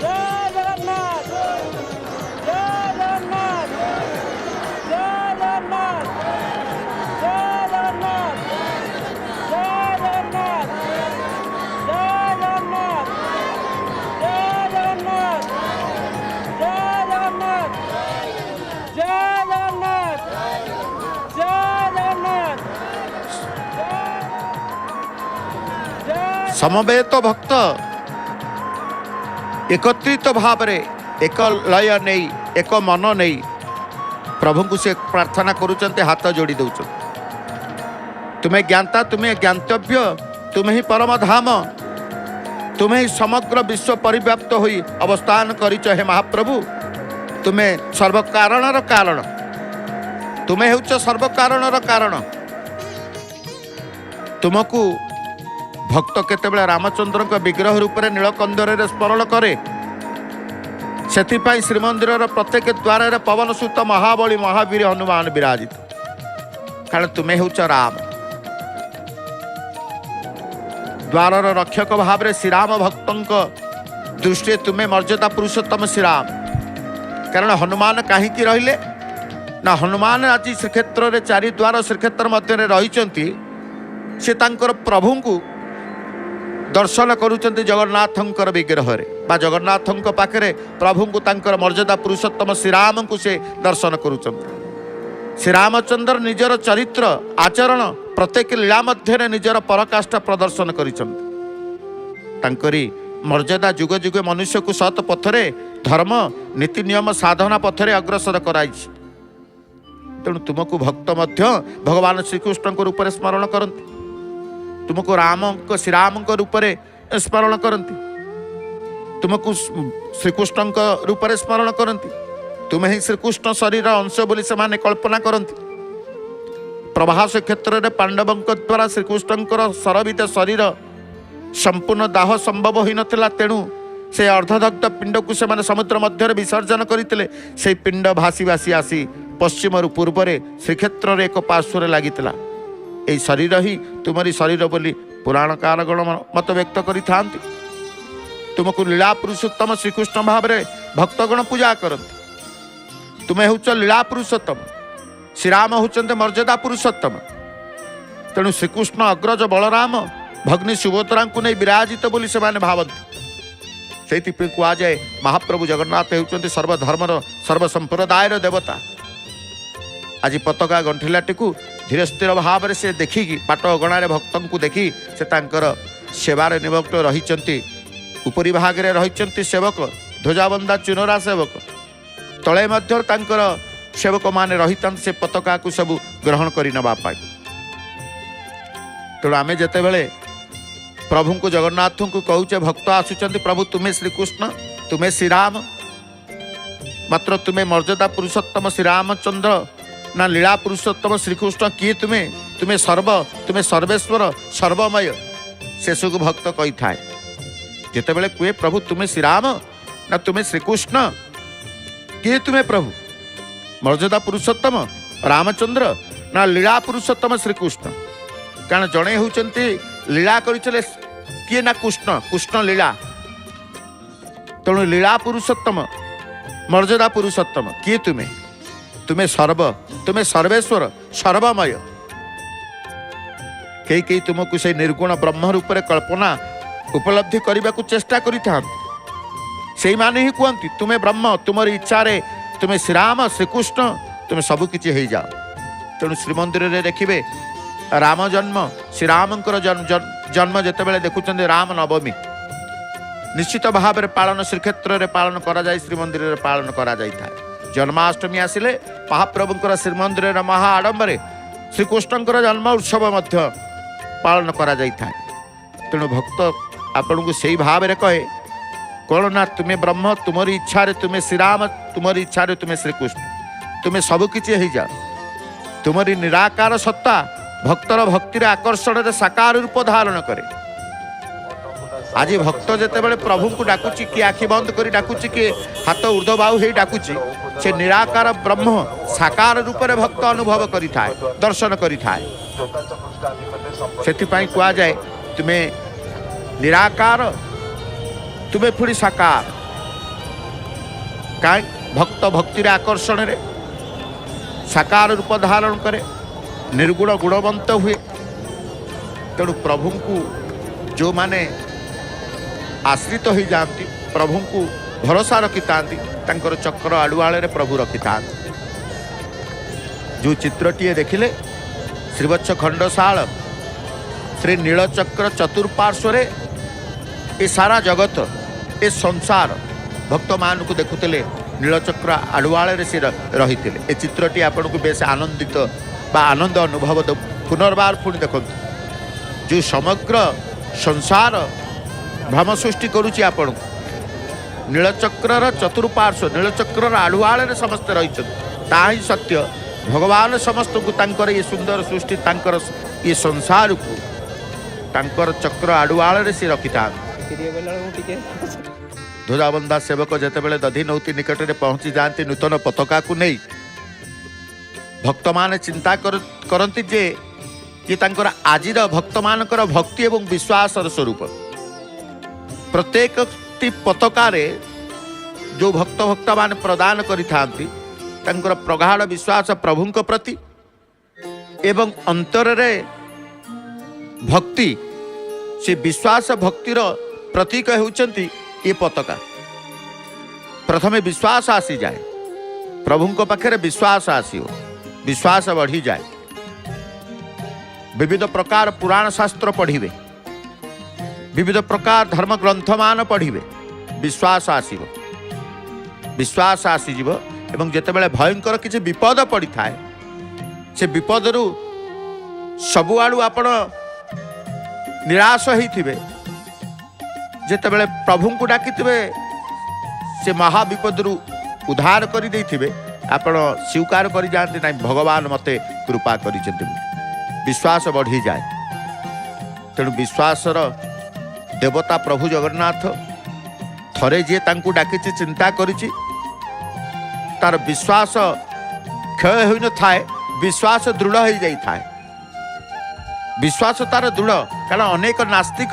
ଜୟ ଜଗନ୍ନାଥ, ଜୟ ଜଗନ୍ନାଥ, ଜୟ ଜଗନ୍ନାଥ, ଜୟ ଜଗନ୍ନାଥ, ଜୟ ଜଗନ୍ନାଥ, ଜୟ ଜଗନ୍ନାଥ, ଜୟ ଜଗନ୍ନାଥ, ଜୟ ଜଗନ୍ନାଥ, ଜୟ ଜଗନ୍ନାଥ, ଜୟ ଜଗନ୍ନାଥ, ଜୟ ସମବେତ ଭକ୍ତ ଏକତ୍ରିତ ଭାବରେ ଏକ ଲୟ ନେଇ, ଏକ ମନ ନେଇ ପ୍ରଭୁଙ୍କୁ ସେ ପ୍ରାର୍ଥନା କରୁଛନ୍ତି, ହାତ ଯୋଡ଼ି ଦେଉଛନ୍ତି। ତୁମେ ଜ୍ଞାତା, ତୁମେ ଜ୍ଞାତବ୍ୟ, ତୁମେ ହିଁ ପରମ ଧାମ, ତୁମେ ହିଁ ସମଗ୍ର ବିଶ୍ୱ ପରିବ୍ୟାପ୍ତ ହୋଇ ଅବସ୍ଥାନ କରିଛ। ହେ ମହାପ୍ରଭୁ, ତୁମେ ସର୍ବକାରଣର କାରଣ, ତୁମେ ହେଉଛ ସର୍ବକାରଣର କାରଣ। ତୁମକୁ ଭକ୍ତ କେତେବେଳେ ରାମଚନ୍ଦ୍ରଙ୍କ ବିଗ୍ରହ ରୂପରେ ନୀଳକନ୍ଦରରେ ସ୍ମରଣ କରେ, ସେଥିପାଇଁ ଶ୍ରୀମନ୍ଦିରର ପ୍ରତ୍ୟେକ ଦ୍ୱାରରେ ପବନ ସୁତ ମହାବଳୀ ମହାବୀର ହନୁମାନ ବିରାଜିତ, କାରଣ ତୁମେ ହେଉଛ ରାମ। ଦ୍ୱାରର ରକ୍ଷକ ଭାବରେ ଶ୍ରୀରାମ ଭକ୍ତଙ୍କ ଦୃଷ୍ଟିରେ ତୁମେ ମର୍ଯ୍ୟାଦା ପୁରୁଷୋତ୍ତମ ଶ୍ରୀରାମ। କାରଣ ହନୁମାନ କାହିଁକି ରହିଲେ ନା, ହନୁମାନ ଆଜି ଶ୍ରୀକ୍ଷେତ୍ରରେ ଚାରି ଦ୍ୱାର ଶ୍ରୀକ୍ଷେତ୍ର ମଧ୍ୟରେ ରହିଛନ୍ତି। ସେ ତାଙ୍କର ପ୍ରଭୁଙ୍କୁ ଦର୍ଶନ କରୁଛନ୍ତି ଜଗନ୍ନାଥଙ୍କର ବିଗ୍ରହରେ ବା ଜଗନ୍ନାଥଙ୍କ ପାଖରେ ପ୍ରଭୁଙ୍କୁ ତାଙ୍କର ମର୍ଯ୍ୟାଦା ପୁରୁଷୋତ୍ତମ ଶ୍ରୀରାମଙ୍କୁ ସେ ଦର୍ଶନ କରୁଛନ୍ତି। ଶ୍ରୀରାମଚନ୍ଦ୍ର ନିଜର ଚରିତ୍ର ଆଚରଣ ପ୍ରତ୍ୟେକ ଲୀଳା ମଧ୍ୟରେ ନିଜର ପରାକାଷ୍ଠା ପ୍ରଦର୍ଶନ କରିଛନ୍ତି। ତାଙ୍କରି ମର୍ଯ୍ୟାଦା ଯୁଗ ଯୁଗ ମନୁଷ୍ୟକୁ ସତ ପଥରେ, ଧର୍ମ ନୀତି ନିୟମ ସାଧନା ପଥରେ ଅଗ୍ରସର କରାଇଛି। ତେଣୁ ତୁମକୁ ଭକ୍ତ ମଧ୍ୟ ଭଗବାନ ଶ୍ରୀକୃଷ୍ଣଙ୍କ ରୂପରେ ସ୍ମରଣ କରନ୍ତି, ତୁମକୁ ରାମଙ୍କ ଶ୍ରୀରାମଙ୍କ ରୂପରେ ସ୍ମରଣ କରନ୍ତି, ତୁମକୁ ଶ୍ରୀକୃଷ୍ଣଙ୍କ ରୂପରେ ସ୍ମରଣ କରନ୍ତି। ତୁମେ ହିଁ ଶ୍ରୀକୃଷ୍ଣ ଶରୀର ଅଂଶ ବୋଲି ସେମାନେ କଳ୍ପନା କରନ୍ତି। ପ୍ରଭାସ କ୍ଷେତ୍ରରେ ପାଣ୍ଡବଙ୍କ ଦ୍ୱାରା ଶ୍ରୀକୃଷ୍ଣଙ୍କର ଶରବିତ ଶରୀର ସମ୍ପୂର୍ଣ୍ଣ ଦାହ ସମ୍ଭବ ହୋଇନଥିଲା, ତେଣୁ ସେ ଅର୍ଦ୍ଧଦଗ୍ଧ ପିଣ୍ଡକୁ ସେମାନେ ସମୁଦ୍ର ମଧ୍ୟରେ ବିସର୍ଜନ କରିଥିଲେ। ସେଇ ପିଣ୍ଡ ଭାସି ଭାସି ଆସି ପଶ୍ଚିମରୁ ପୂର୍ବରେ ଶ୍ରୀକ୍ଷେତ୍ରରେ ଏକ ପାର୍ଶ୍ୱରେ ଲାଗିଥିଲା। ଏହି ଶରୀର ହିଁ ତୁମରି ଶରୀର ବୋଲି ପୁରାଣକାର ଗଣ ମତ ବ୍ୟକ୍ତ କରିଥାନ୍ତି। ତୁମକୁ ଲୀଳା ପୁରୁଷୋତ୍ତମ ଶ୍ରୀକୃଷ୍ଣ ଭାବରେ ଭକ୍ତଗଣ ପୂଜା କରନ୍ତି। ତୁମେ ହେଉଛ ଲୀଳା ପୁରୁଷୋତ୍ତମ, ଶ୍ରୀରାମ ହେଉଛନ୍ତି ମର୍ଯ୍ୟାଦା ପୁରୁଷୋତ୍ତମ। ତେଣୁ ଶ୍ରୀକୃଷ୍ଣ ଅଗ୍ରଜ ବଳରାମ ଭଗ୍ନୀ ସୁଭଦ୍ରାଙ୍କୁ ନେଇ ବିରାଜିତ ବୋଲି ସେମାନେ ଭାବନ୍ତି। ସେଇଥିପାଇଁ କୁହାଯାଏ ମହାପ୍ରଭୁ ଜଗନ୍ନାଥ ହେଉଛନ୍ତି ସର୍ବଧର୍ମର ସର୍ବସମ୍ପ୍ରଦାୟର ଦେବତା। ଆଜି ପତାକା ଗଣ୍ଠିଲାଟିକୁ ଧୀର ସ୍ଥିର ଭାବରେ ସେ ଦେଖିକି ବାଟ ଅଗଣାରେ ଭକ୍ତଙ୍କୁ ଦେଖି ସେ ତାଙ୍କର ସେବାରେ ନିମଗ୍ନ ରହିଛନ୍ତି। ଉପରି ଭାଗରେ ରହିଛନ୍ତି ସେବକ, ଧ୍ୱଜାବନ୍ଧା ଚୁନରା ସେବକ, ତଳେ ମଧ୍ୟ ତାଙ୍କର ସେବକମାନେ ରହିଥାନ୍ତି ସେ ପତାକାକୁ ସବୁ ଗ୍ରହଣ କରି ନେବା ପାଇଁ। ତେଣୁ ଆମେ ଯେତେବେଳେ ପ୍ରଭୁଙ୍କୁ ଜଗନ୍ନାଥଙ୍କୁ କହୁଛେ, ଭକ୍ତ ଆସୁଛନ୍ତି, ପ୍ରଭୁ ତୁମେ ଶ୍ରୀକୃଷ୍ଣ, ତୁମେ ଶ୍ରୀରାମ, ମାତ୍ର ତୁମେ ମର୍ଯ୍ୟାଦା ପୁରୁଷୋତ୍ତମ ଶ୍ରୀରାମଚନ୍ଦ୍ର ନା ଲୀଳା ପୁରୁଷୋତ୍ତମ ଶ୍ରୀକୃଷ୍ଣ, କିଏ ତୁମେ? ତୁମେ ସର୍ବ, ତୁମେ ସର୍ବେଶ୍ୱର, ସର୍ବମୟ। ସେସବୁ ଭକ୍ତ କହିଥାଏ। ଯେତେବେଳେ କୁହେ ପ୍ରଭୁ ତୁମେ ଶ୍ରୀରାମ ନା ତୁମେ ଶ୍ରୀକୃଷ୍ଣ, କିଏ ତୁମେ ପ୍ରଭୁ? ମର୍ଯ୍ୟାଦା ପୁରୁଷୋତ୍ତମ ରାମଚନ୍ଦ୍ର ନା ଲୀଳା ପୁରୁଷୋତ୍ତମ ଶ୍ରୀକୃଷ୍ଣ? କାରଣ ଜଣେ ହେଉଛନ୍ତି ଲୀଳା କରିଥିଲେ କିଏ ନା କୃଷ୍ଣ, କୃଷ୍ଣ ଲୀଳା। ତେଣୁ ଲୀଳା ପୁରୁଷୋତ୍ତମ ମର୍ଯ୍ୟାଦା ପୁରୁଷୋତ୍ତମ କିଏ ତୁମେ? ତୁମେ ସର୍ବ, ତୁମେ ସର୍ବେଶ୍ୱର, ସର୍ବମୟ। କେହି କେହି ତୁମକୁ ସେଇ ନିର୍ଗୁଣ ବ୍ରହ୍ମ ରୂପରେ କଳ୍ପନା ଉପଲବ୍ଧି କରିବାକୁ ଚେଷ୍ଟା କରିଥାନ୍ତି। ସେଇମାନେ ହିଁ କୁହନ୍ତି ତୁମେ ବ୍ରହ୍ମ, ତୁମର ଇଚ୍ଛାରେ ତୁମେ ଶ୍ରୀରାମ ଶ୍ରୀକୃଷ୍ଣ, ତୁମେ ସବୁକିଛି ହେଇଯାଅ। ତେଣୁ ଶ୍ରୀମନ୍ଦିରରେ ଦେଖିବେ ରାମ ଜନ୍ମ, ଶ୍ରୀରାମଙ୍କର ଜନ୍ମ ଯେତେବେଳେ ଦେଖୁଛନ୍ତି ରାମ ନବମୀ ନିଶ୍ଚିତ ଭାବରେ ପାଳନ ଶ୍ରୀକ୍ଷେତ୍ରରେ ପାଳନ କରାଯାଇ ଶ୍ରୀମନ୍ଦିରରେ ପାଳନ କରାଯାଇଥାଏ। ଜନ୍ମାଷ୍ଟମୀ ଆସିଲେ ମହାପ୍ରଭୁଙ୍କର ଶ୍ରୀମନ୍ଦିରରେ ମହା ଆଡ଼ମ୍ବରେ ଶ୍ରୀକୃଷ୍ଣଙ୍କର ଜନ୍ମ ଉତ୍ସବ ମଧ୍ୟ ପାଳନ କରାଯାଇଥାଏ। ତେଣୁ ଭକ୍ତ ଆପଣଙ୍କୁ ସେଇ ଭାବରେ କହେ କ'ଣ ନା ତୁମେ ବ୍ରହ୍ମ, ତୁମରି ଇଚ୍ଛାରେ ତୁମେ ଶ୍ରୀରାମ, ତୁମରି ଇଚ୍ଛାରେ ତୁମେ ଶ୍ରୀକୃଷ୍ଣ, ତୁମେ ସବୁକିଛି ହେଇଯାଅ। ତୁମରି ନିରାକାର ସତ୍ତା ଭକ୍ତର ଭକ୍ତିର ଆକର୍ଷଣରେ ସାକାର ରୂପ ଧାରଣ କରେ। ଆଜି ଭକ୍ତ ଯେତେବେଳେ ପ୍ରଭୁଙ୍କୁ ଡାକୁଛି, କିଏ ଆଖି ବନ୍ଦ କରି ଡାକୁଛି, କିଏ ହାତ ଉର୍ଦ୍ଧ୍ୱବାହୁ ହେଇ ଡାକୁଛି, ସେ ନିରାକାର ବ୍ରହ୍ମ ସାକାର ରୂପରେ ଭକ୍ତ ଅନୁଭବ କରିଥାଏ, ଦର୍ଶନ କରିଥାଏ। ସେଥିପାଇଁ କୁହାଯାଏ ତୁମେ ନିରାକାର, ତୁମେ ପୁଣି ସାକାର। କାହିଁ ଭକ୍ତ ଭକ୍ତିର ଆକର୍ଷଣରେ ସାକାର ରୂପ ଧାରଣ କରେ, ନିର୍ଗୁଣ ଗୁଣବନ୍ତ ହୁଏ। ତେଣୁ ପ୍ରଭୁଙ୍କୁ ଯେଉଁମାନେ ଆଶ୍ରିତ ହୋଇଯାଆନ୍ତି, ପ୍ରଭୁଙ୍କୁ ଭରସା ରଖିଥାନ୍ତି, ତାଙ୍କର ଚକ୍ର ଆଡ଼ୁଆଳରେ ପ୍ରଭୁ ରଖିଥାନ୍ତି। ଯେଉଁ ଚିତ୍ରଟିଏ ଦେଖିଲେ ଶ୍ରୀବତ୍ସ ଖଣ୍ଡଶାଳ ଶ୍ରୀ ନୀଳଚକ୍ର ଚତୁଃପାର୍ଶ୍ୱରେ ଏ ସାରା ଜଗତ, ଏ ସଂସାର ଭକ୍ତମାନଙ୍କୁ ଦେଖୁଥିଲେ, ନୀଳଚକ୍ର ଆଡ଼ୁଆଳରେ ସେ ରହିଥିଲେ। ଏ ଚିତ୍ରଟି ଆପଣଙ୍କୁ ବେଶ ଆନନ୍ଦିତ ବା ଆନନ୍ଦ ଅନୁଭବ ପୁନର୍ବାର ପୁଣି ଦେଖନ୍ତୁ ଯେଉଁ ସମଗ୍ର ସଂସାର ଭ୍ରମ ସୃଷ୍ଟି କରୁଛି ଆପଣଙ୍କୁ, ନୀଳଚକ୍ରର ଚତୁଃପାର୍ଶ୍ୱ, ନୀଳଚକ୍ରର ଆଡ଼ୁଆଳରେ ସମସ୍ତେ ରହିଛନ୍ତି, ତାହା ହିଁ ସତ୍ୟ। ଭଗବାନ ସମସ୍ତଙ୍କୁ ତାଙ୍କର ଏ ସୁନ୍ଦର ସୃଷ୍ଟି, ତାଙ୍କର ଏ ସଂସାରକୁ ତାଙ୍କର ଚକ୍ର ଆଡ଼ୁଆଳରେ ସେ ରଖିଥାନ୍ତି। ଧ୍ୱଜାବନ୍ଧା ସେବକ ଯେତେବେଳେ ଦଧି ନୌତି ନିକଟରେ ପହଞ୍ଚି ଯାଆନ୍ତି ନୂତନ ପତାକାକୁ ନେଇ, ଭକ୍ତମାନେ ଚିନ୍ତା କରନ୍ତି ଯେ ଇଏ ତାଙ୍କର ଆଜିର ଭକ୍ତମାନଙ୍କର ଭକ୍ତି ଏବଂ ବିଶ୍ୱାସର ସ୍ୱରୂପ। ପ୍ରତ୍ୟେକଟି ପତାକାରେ ଯେଉଁ ଭକ୍ତମାନେ ପ୍ରଦାନ କରିଥାନ୍ତି ତାଙ୍କର ପ୍ରଗାଢ଼ ବିଶ୍ୱାସ ପ୍ରଭୁଙ୍କ ପ୍ରତି ଏବଂ ଅନ୍ତରରେ ଭକ୍ତି, ସେ ବିଶ୍ୱାସ ଭକ୍ତିର ପ୍ରତୀକ ହେଉଛନ୍ତି ଏ ପତାକା। ପ୍ରଥମେ ବିଶ୍ୱାସ ଆସିଯାଏ, ପ୍ରଭୁଙ୍କ ପାଖରେ ବିଶ୍ୱାସ ଆସିବ, ବିଶ୍ୱାସ ବଢ଼ିଯାଏ। ବିବିଧ ପ୍ରକାର ପୁରାଣ ଶାସ୍ତ୍ର ପଢ଼ିବେ, ବିବିଧ ପ୍ରକାର ଧର୍ମ ଗ୍ରନ୍ଥମାନ ପଢ଼ିବେ, ବିଶ୍ୱାସ ଆସିବ। ବିଶ୍ୱାସ ଆସିଯିବ ଏବଂ ଯେତେବେଳେ ଭୟଙ୍କର କିଛି ବିପଦ ପଡ଼ିଥାଏ, ସେ ବିପଦରୁ ସବୁଆଡ଼ୁ ଆପଣ ନିରାଶ ହେଇଥିବେ, ଯେତେବେଳେ ପ୍ରଭୁଙ୍କୁ ଡାକିଥିବେ ସେ ମହାବିପଦରୁ ଉଦ୍ଧାର କରିଦେଇଥିବେ, ଆପଣ ସ୍ୱୀକାର କରିଯାଆନ୍ତି, ନାଇଁ ଭଗବାନ ମୋତେ କୃପା କରିଛନ୍ତି ବୋଲି। ବିଶ୍ୱାସ ବଢ଼ିଯାଏ। ତେଣୁ ବିଶ୍ୱାସର ଦେବତା ପ୍ରଭୁ ଜଗନ୍ନାଥ। ଥରେ ଯିଏ ତାଙ୍କୁ ଡାକିଛି, ଚିନ୍ତା କରିଛି, ତାର ବିଶ୍ୱାସ କ୍ଷୟ ହୋଇନଥାଏ, ବିଶ୍ୱାସ ଦୃଢ଼ ହେଇଯାଇଥାଏ। ବିଶ୍ୱାସ ତାର ଦୃଢ଼, କାରଣ ଅନେକ ନାସ୍ତିକ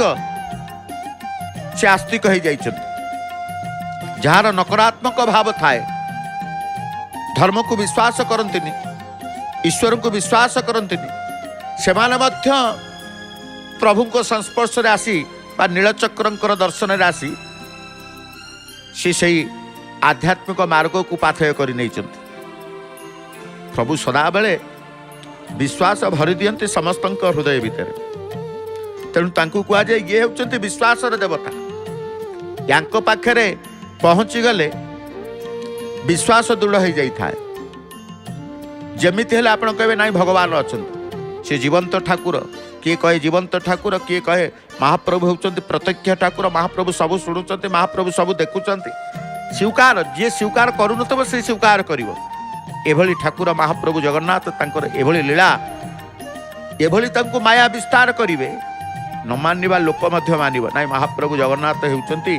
ସେ ଆସ୍ତିକ ହେଇଯାଇଛନ୍ତି। ଯାହାର ନକାରାତ୍ମକ ଭାବ ଥାଏ, ଧର୍ମକୁ ବିଶ୍ୱାସ କରନ୍ତିନି, ଈଶ୍ୱରଙ୍କୁ ବିଶ୍ୱାସ କରନ୍ତିନି, ସେମାନେ ମଧ୍ୟ ପ୍ରଭୁଙ୍କ ସଂସ୍ପର୍ଶରେ ଆସି ବା ନୀଳଚକ୍ରଙ୍କର ଦର୍ଶନରେ ଆସି ସେ ସେଇ ଆଧ୍ୟାତ୍ମିକ ମାର୍ଗକୁ ପାଥେୟ କରି ନେଇଛନ୍ତି। ପ୍ରଭୁ ସଦାବେଳେ ବିଶ୍ୱାସ ଭରି ଦିଅନ୍ତି ସମସ୍ତଙ୍କ ହୃଦୟ ଭିତରେ। ତେଣୁ ତାଙ୍କୁ କୁହାଯାଏ ଇଏ ହେଉଛନ୍ତି ବିଶ୍ୱାସର ଦେବତା। ୟାଙ୍କ ପାଖରେ ପହଞ୍ଚିଗଲେ ବିଶ୍ୱାସ ଦୃଢ଼ ହେଇଯାଇଥାଏ। ଯେମିତି ହେଲେ ଆପଣ କହିବେ, ନାଇଁ ଭଗବାନ ଅଛନ୍ତି, ସେ ଜୀବନ୍ତ ଠାକୁର। କିଏ କହେ ଜୀବନ୍ତ ଠାକୁର, କିଏ କହେ ମହାପ୍ରଭୁ ହେଉଛନ୍ତି ପ୍ରତ୍ୟକ୍ଷ ଠାକୁର, ମହାପ୍ରଭୁ ସବୁ ଶୁଣୁଛନ୍ତି, ମହାପ୍ରଭୁ ସବୁ ଦେଖୁଛନ୍ତି। ସ୍ୱୀକାର, ଯିଏ ସ୍ୱୀକାର କରୁନଥିବ ସେ ସ୍ୱୀକାର କରିବ। ଏଭଳି ଠାକୁର ମହାପ୍ରଭୁ ଜଗନ୍ନାଥ, ତାଙ୍କର ଏଭଳି ଲୀଳା, ଏଭଳି ତାଙ୍କୁ ମାୟା ବିସ୍ତାର କରିବେ, ନ ମାନିବା ଲୋକ ମଧ୍ୟ ମାନିବ, ନାଇଁ ମହାପ୍ରଭୁ ଜଗନ୍ନାଥ ହେଉଛନ୍ତି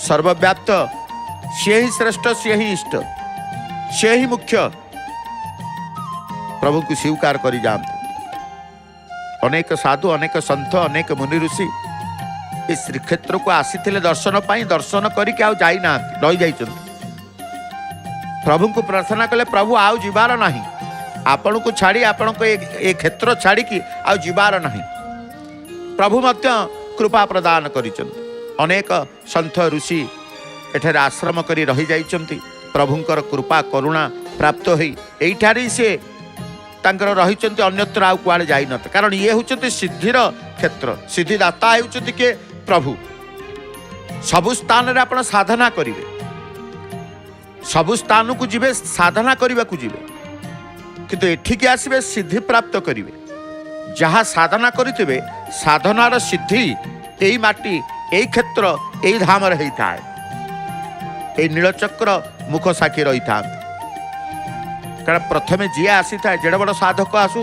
ସର୍ବବ୍ୟାପ୍ତ, ସିଏ ହିଁ ଶ୍ରେଷ୍ଠ, ସିଏ ହିଁ ଇଷ୍ଟ, ସିଏ ହିଁ ମୁଖ୍ୟ। ପ୍ରଭୁଙ୍କୁ ସ୍ୱୀକାର କରିଯାଆନ୍ତି। ଅନେକ ସାଧୁ, ଅନେକ ସନ୍ଥ, ଅନେକ ମୁନି ଋଷି ଏ ଶ୍ରୀକ୍ଷେତ୍ରକୁ ଆସିଥିଲେ ଦର୍ଶନ ପାଇଁ। ଦର୍ଶନ କରିକି ଆଉ ଯାଇନାହାନ୍ତି, ରହିଯାଇଛନ୍ତି। ପ୍ରଭୁଙ୍କୁ ପ୍ରାର୍ଥନା କଲେ, ପ୍ରଭୁ ଆଉ ଯିବାର ନାହିଁ, ଆପଣଙ୍କୁ ଛାଡ଼ି, ଆପଣଙ୍କ ଏ କ୍ଷେତ୍ର ଛାଡ଼ିକି ଆଉ ଯିବାର ନାହିଁ। ପ୍ରଭୁ ମଧ୍ୟ କୃପା ପ୍ରଦାନ କରିଛନ୍ତି। ଅନେକ ସନ୍ଥ ଋଷି ଏଠାରେ ଆଶ୍ରମ କରି ରହିଯାଇଛନ୍ତି। ପ୍ରଭୁଙ୍କର କୃପା କରୁଣା ପ୍ରାପ୍ତ ହୋଇ ଏଇଠାରେ ହିଁ ସେ ତାଙ୍କର ରହିଛନ୍ତି, ଅନ୍ୟତ୍ର ଆଉ କୁଆଡ଼େ ଯାଇନଥିଲେ। କାରଣ ଇଏ ହେଉଛନ୍ତି ସିଦ୍ଧିର କ୍ଷେତ୍ର। ସିଦ୍ଧିଦାତା ହେଉଛନ୍ତି କିଏ? ପ୍ରଭୁ। ସବୁ ସ୍ଥାନରେ ଆପଣ ସାଧନା କରିବେ, ସବୁ ସ୍ଥାନକୁ ଯିବେ, ସାଧନା କରିବାକୁ ଯିବେ, କିନ୍ତୁ ଏଠିକି ଆସିବେ ସିଦ୍ଧି ପ୍ରାପ୍ତ କରିବେ। ଯାହା ସାଧନା କରିଥିବେ, ସାଧନାର ସିଦ୍ଧି ଏଇ ମାଟି, ଏଇ କ୍ଷେତ୍ର, ଏଇ ଧାମରେ ହେଇଥାଏ। ଏଇ ନୀଳଚକ୍ର ମୁଖ ସାକ୍ଷୀ ରହିଥାନ୍ତି। କାରଣ ପ୍ରଥମେ ଯିଏ ଆସିଥାଏ, ଯେଡ଼େ ବଡ଼ ସାଧକ ଆସୁ,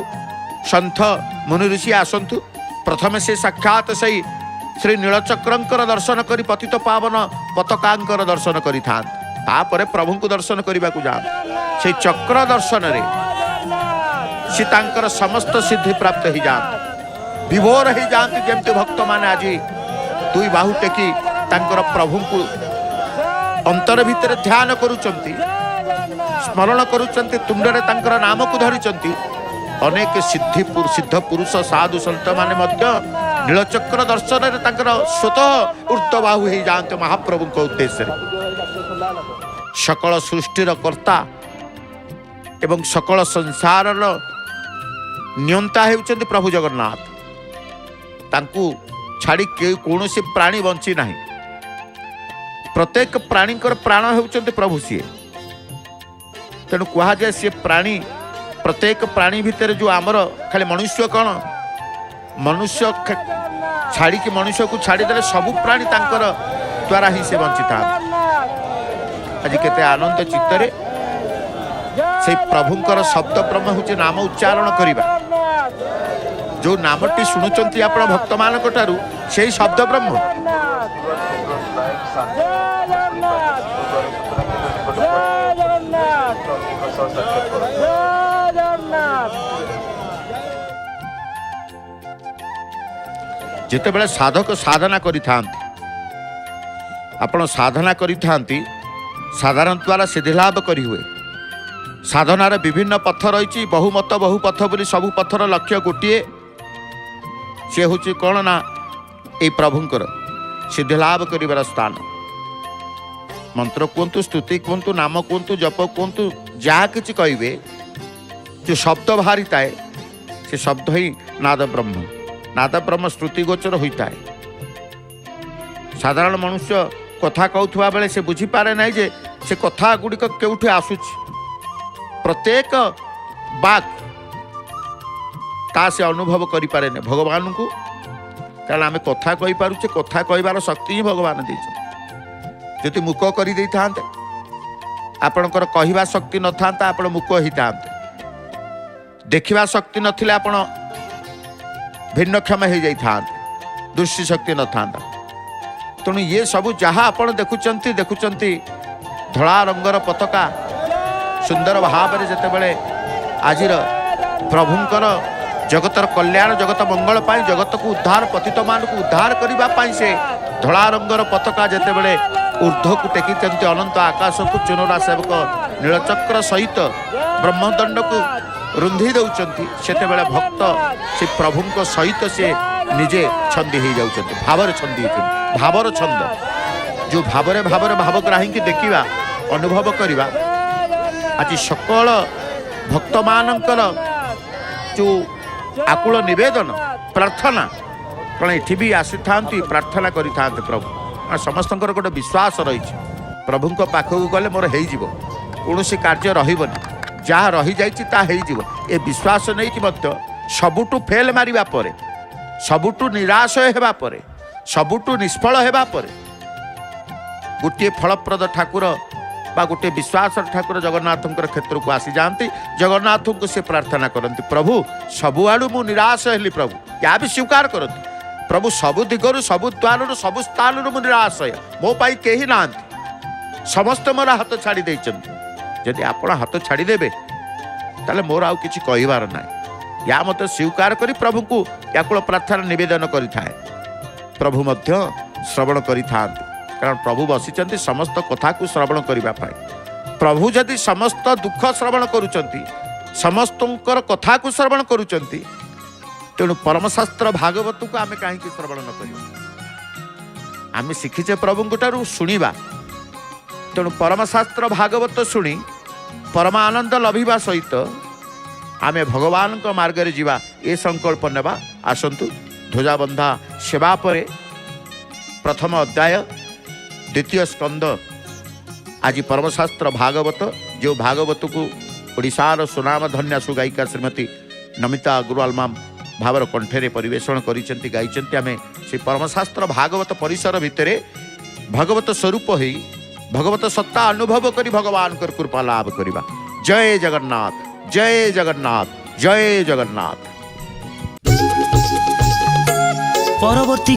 ସନ୍ଥ ମୁନି ଋଷି ଆସନ୍ତୁ, ପ୍ରଥମେ ସେ ସାକ୍ଷାତ ସେଇ ଶ୍ରୀ ନୀଳଚକ୍ରଙ୍କର ଦର୍ଶନ କରି ପତିତ ପାବନ ପତାକାଙ୍କର ଦର୍ଶନ କରିଥାନ୍ତି। ତାପରେ ପ୍ରଭୁଙ୍କୁ ଦର୍ଶନ କରିବାକୁ ଯାଆନ୍ତି। ସେଇ ଚକ୍ର ଦର୍ଶନରେ ସେ ତାଙ୍କର ସମସ୍ତ ସିଦ୍ଧି ପ୍ରାପ୍ତ ହେଇଯାଆନ୍ତି, ବିଭୋର ହେଇଯାଆନ୍ତି। ଯେମିତି ଭକ୍ତମାନେ ଆଜି ଦୁଇ ବାହୁ ଟେକି ତାଙ୍କର ପ୍ରଭୁଙ୍କୁ ଅନ୍ତର ଭିତରେ ଧ୍ୟାନ କରୁଛନ୍ତି, ସ୍ମରଣ କରୁଛନ୍ତି, ତୁଣ୍ଡରେ ତାଙ୍କର ନାମକୁ ଧରିଛନ୍ତି, ଅନେକ ସିଦ୍ଧ ପୁରୁଷ ସାଧୁ ସନ୍ଥମାନେ ମଧ୍ୟ ନୀଳଚକ୍ର ଦର୍ଶନରେ ତାଙ୍କର ସ୍ୱତଃ ଉର୍ଦ୍ଧ୍ୱବାହୁ ହେଇଯାଆନ୍ତି ମହାପ୍ରଭୁଙ୍କ ଉଦ୍ଦେଶ୍ୟରେ। ସକଳ ସୃଷ୍ଟିର କର୍ତ୍ତା ଏବଂ ସକଳ ସଂସାରର ନିୟନ୍ତା ହେଉଛନ୍ତି ପ୍ରଭୁ ଜଗନ୍ନାଥ। ତାଙ୍କୁ ଛାଡ଼ି କେହି କୌଣସି ପ୍ରାଣୀ ବଞ୍ଚି ନାହିଁ। ପ୍ରତ୍ୟେକ ପ୍ରାଣୀଙ୍କର ପ୍ରାଣ ହେଉଛନ୍ତି ପ୍ରଭୁ ସିଏ। ତେଣୁ କୁହାଯାଏ ସିଏ ପ୍ରାଣୀ, ପ୍ରତ୍ୟେକ ପ୍ରାଣୀ ଭିତରେ ଯେଉଁ ଆମର ଖାଲି ମନୁଷ୍ୟ କ'ଣ, ମନୁଷ୍ୟ ଛାଡ଼ିକି, ମନୁଷ୍ୟକୁ ଛାଡ଼ିଦେଲେ ସବୁ ପ୍ରାଣୀ ତାଙ୍କର ଦ୍ୱାରା ହିଁ ସେ ବଞ୍ଚିଥାନ୍ତି। ଆଜି କେତେ ଆନନ୍ଦ ଚିତ୍ତରେ ସେଇ ପ୍ରଭୁଙ୍କର ଶବ୍ଦ ବ୍ରହ୍ମ ହେଉଛି ନାମ ଉଚ୍ଚାରଣ କରିବା। ଯେଉଁ ନାମଟି ଶୁଣୁଛନ୍ତି ଆପଣ ଭକ୍ତମାନଙ୍କ ଠାରୁ, ସେଇ ଶବ୍ଦ ବ୍ରହ୍ମ। ଜୟ ଜଗନ୍ନାଥ, ଜୟ ଜଗନ୍ନାଥ, ଜୟ ଜଗନ୍ନାଥ। ଯେତେବେଳେ ସାଧକ ସାଧନା କରିଥାନ୍ତି, ଆପଣ ସାଧନା କରିଥାନ୍ତି, ସାଧନା ଦ୍ୱାରା ସିଦ୍ଧିଲାଭ କରିହୁଏ। ସାଧନାର ବିଭିନ୍ନ ପଥ ରହିଛି, ବହୁ ମତ ବହୁ ପଥ ବୋଲି ସବୁ ପଥର ଲକ୍ଷ୍ୟ ଗୋଟିଏ। ସେ ହେଉଛି କ'ଣ ନା ଏଇ ପ୍ରଭୁଙ୍କର ସିଦ୍ଧିଲାଭ କରିବାର ସ୍ଥାନ। ମନ୍ତ୍ର କୁହନ୍ତୁ, ସ୍ତୁତି କୁହନ୍ତୁ, ନାମ କୁହନ୍ତୁ, ଜପ କୁହନ୍ତୁ, ଯାହା କିଛି କହିବେ, ଯେଉଁ ଶବ୍ଦ ବାହାରିଥାଏ ସେ ଶବ୍ଦ ହିଁ ନାଦ ବ୍ରହ୍ମ। ନାଦ ବ୍ରହ୍ମ ଶ୍ରୁତି ଗୋଚର ହୋଇଥାଏ। ସାଧାରଣ ମନୁଷ୍ୟ କଥା କହୁଥିବା ବେଳେ ସେ ବୁଝିପାରେ ନାହିଁ ଯେ ସେ କଥା ଗୁଡ଼ିକ କେଉଁଠି ଆସୁଛି। ପ୍ରତ୍ୟେକ ବାକ୍ ତା ସେ ଅନୁଭବ କରିପାରେନି ଭଗବାନଙ୍କୁ। କାରଣ ଆମେ କଥା କହିପାରୁଛେ, କଥା କହିବାର ଶକ୍ତି ହିଁ ଭଗବାନ ଦେଇଛନ୍ତି। ଯଦି ମୁକ କରିଦେଇଥାନ୍ତେ, ଆପଣଙ୍କର କହିବା ଶକ୍ତି ନଥାନ୍ତା, ଆପଣ ମୁକ ହେଇଥାନ୍ତେ। ଦେଖିବା ଶକ୍ତି ନଥିଲେ ଆପଣ ଭିନ୍ନକ୍ଷମ ହେଇଯାଇଥାନ୍ତେ, ଦୃଷ୍ଟି ଶକ୍ତି ନଥାନ୍ତା। ତେଣୁ ଇଏ ସବୁ ଯାହା ଆପଣ ଦେଖୁଛନ୍ତି, ଦେଖୁଛନ୍ତି ଧଳା ରଙ୍ଗର ପତାକା ସୁନ୍ଦର ଭାବରେ ଯେତେବେଳେ ଆଜିର ପ୍ରଭୁଙ୍କର ଜଗତର କଲ୍ୟାଣ, ଜଗତ ମଙ୍ଗଳ ପାଇଁ, ଜଗତକୁ ଉଦ୍ଧାର, ପତିତମାନଙ୍କୁ ଉଦ୍ଧାର କରିବା ପାଇଁ ସେ ଧଳା ରଙ୍ଗର ପତାକା ଯେତେବେଳେ ଉର୍ଦ୍ଧ୍ୱକୁ ଟେକିଛନ୍ତି ଅନନ୍ତ ଆକାଶକୁ, ଚୁନରା ସେବକ ନୀଳଚକ୍ର ସହିତ ବ୍ରହ୍ମଦଣ୍ଡକୁ ରୁନ୍ଧି ଦେଉଛନ୍ତି, ସେତେବେଳେ ଭକ୍ତ ସେ ପ୍ରଭୁଙ୍କ ସହିତ ସେ ନିଜେ ଛନ୍ଦି ହେଇଯାଉଛନ୍ତି, ଭାବରେ ଛନ୍ଦି ହେଇଛନ୍ତି। ଭାବର ଛନ୍ଦ ଯେଉଁ ଭାବରେ ଭାବରେ ଭାବଗ୍ରାହୀକି ଦେଖିବା, ଅନୁଭବ କରିବା, ଆଜି ସକଳ ଭକ୍ତମାନଙ୍କର ଯେଉଁ ଆକୁଳ ନିବେଦନ ପ୍ରାର୍ଥନା, କାରଣ ଏଠି ବି ଆସିଥାନ୍ତି, ପ୍ରାର୍ଥନା କରିଥାନ୍ତି ପ୍ରଭୁ। କାରଣ ସମସ୍ତଙ୍କର ଗୋଟେ ବିଶ୍ୱାସ ରହିଛି, ପ୍ରଭୁଙ୍କ ପାଖକୁ ଗଲେ ମୋର ହେଇଯିବ, କୌଣସି କାର୍ଯ୍ୟ ରହିବନି, ଯାହା ରହିଯାଇଛି ତାହା ହେଇଯିବ। ଏ ବିଶ୍ୱାସ ନେଇକି ମଧ୍ୟ ସବୁଠୁ ଫେଲ୍ ମାରିବା ପରେ, ସବୁଠୁ ନିରାଶ ହେବା ପରେ, ସବୁଠୁ ନିଷ୍ଫଳ ହେବା ପରେ ଗୋଟିଏ ଫଳପ୍ରଦ ଠାକୁର ବା ଗୋଟିଏ ବିଶ୍ୱାସର ଠାକୁର ଜଗନ୍ନାଥଙ୍କର କ୍ଷେତ୍ରକୁ ଆସିଯାଆନ୍ତି। ଜଗନ୍ନାଥଙ୍କୁ ସେ ପ୍ରାର୍ଥନା କରନ୍ତି, ପ୍ରଭୁ ସବୁଆଡ଼ୁ ମୁଁ ନିରାଶ ହେଲି ପ୍ରଭୁ। ଏହା ବି ସ୍ୱୀକାର କରନ୍ତି, ପ୍ରଭୁ ସବୁ ଦିଗରୁ, ସବୁ ଦ୍ୱାରରୁ, ସବୁ ସ୍ଥାନରୁ ମୁଁ ନିରାଶ, ମୋ ପାଇଁ କେହି ନାହାନ୍ତି, ସମସ୍ତେ ମୋର ହାତ ଛାଡ଼ି ଦେଇଛନ୍ତି। ଯଦି ଆପଣ ହାତ ଛାଡ଼ିଦେବେ ତାହେଲେ ମୋର ଆଉ କିଛି କହିବାର ନାହିଁ। ୟା ମୋତେ ସ୍ୱୀକାର କରି ପ୍ରଭୁଙ୍କୁ ବ୍ୟାକୁଳ ପ୍ରାର୍ଥନା ନିବେଦନ କରିଥାଏ। ପ୍ରଭୁ ମଧ୍ୟ ଶ୍ରବଣ କରିଥାନ୍ତି, କାରଣ ପ୍ରଭୁ ବସିଛନ୍ତି ସମସ୍ତ କଥାକୁ ଶ୍ରବଣ କରିବା ପାଇଁ। ପ୍ରଭୁ ଯଦି ସମସ୍ତ ଦୁଃଖ ଶ୍ରବଣ କରୁଛନ୍ତି, ସମସ୍ତଙ୍କର କଥାକୁ ଶ୍ରବଣ କରୁଛନ୍ତି, ତେଣୁ ପରମଶାସ୍ତ୍ର ଭାଗବତକୁ ଆମେ କାହିଁକି ଶ୍ରବଣ ନ କରିବା? ଆମେ ଶିଖିଛେ ପ୍ରଭୁଙ୍କ ଠାରୁ ଶୁଣିବା। ତେଣୁ ପରମଶାସ୍ତ୍ର ଭାଗବତ ଶୁଣି ପରମ ଆନନ୍ଦ ଲଭିବା ସହିତ ଆମେ ଭଗବାନଙ୍କ ମାର୍ଗରେ ଯିବା, ଏ ସଂକଳ୍ପ ନେବା। ଆସନ୍ତୁ ଧ୍ୱଜାବନ୍ଧା ସେବା ପରେ ପ୍ରଥମ ଅଧ୍ୟାୟ ଦ୍ୱିତୀୟ ସ୍କନ୍ଦ ଆଜି ପରମଶାସ୍ତ୍ର ଭାଗବତ, ଯେଉଁ ଭାଗବତକୁ ଓଡ଼ିଶାର ସୁନାମଧନ୍ୟା ସୁଗାୟିକା ଶ୍ରୀମତୀ ନମିତା ଅଗ୍ରୱାଲ ମାମ୍ ଭାବର କଣ୍ଠରେ ପରିବେଷଣ କରିଛନ୍ତି, ଗାଇଛନ୍ତି। ଆମେ ସେ ପରମଶାସ୍ତ୍ର ଭାଗବତ ପରିସର ଭିତରେ ଭଗବତ ସ୍ୱରୂପ ହେଇ ଭଗବତ ସତ୍ତା ଅନୁଭବ କରି ଭଗବାନଙ୍କର କୃପା ଲାଭ କରିବା। ଜୟ ଜଗନ୍ନାଥ, ଜୟ ଜଗନ୍ନାଥ, ଜୟ ଜଗନ୍ନାଥ। ପରବର୍ତ୍ତୀ